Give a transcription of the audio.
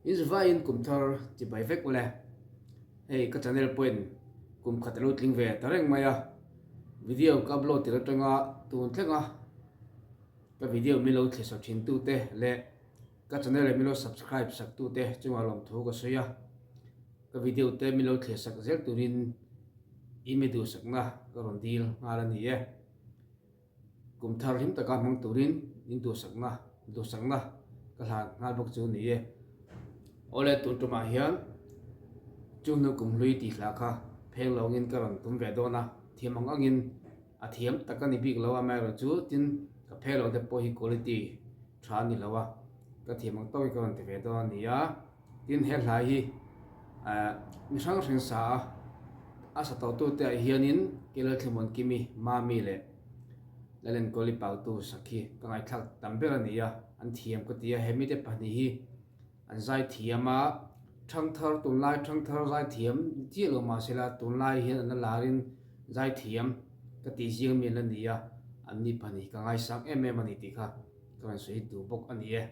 In zuvaiin kum thar chibai vek ule. Hei ka channel pawhin kum khat a lo tling ve ta reng mai a, video ka upload tir atanga tun thleng a ka video min lo thlisak thin tute leh ka channel ah min lo subscribe sak tute chungah lawmthu ka sawi a, ka video te min lo thlisak zel turin in mi duhsakna ka rawn dil nghal a ni e. Kum thar hlim taka hmang turin in duhsakna duhsakna ka hlan nghal bawk chu ni e. Awle tun tumah hian chu hnu kum hlui tih hla kha pheng lawngin ka rawn tum ve dawn a, thiam ang angin a thiam tak a ni bik lo a, amaherawhchu tin ka pheng lo te pawh hi quality tha a ni lo a, ka thiam ang tawkin ka rawn ti ve dawn a ni a. Tin he hla hi mi hrang hrang sa a, a sa tawhtute ah hianin Kelalthlimuan Kimi, Mami leh Lalenkawli Pautu Sakhi ka ngaihthlak tam ber a ni a, an thiam ka ti a, he mite pahnih hi an zai thiam a, thangthar tunlai thangthar zai thiam ni chiah lo mahsela tunlai hian an la larin zai thiam ka tih zing mi an la ni a, anni pahnih ka ngaisang em em a ni tih kha ka rawn sawi duh bawk a ni e.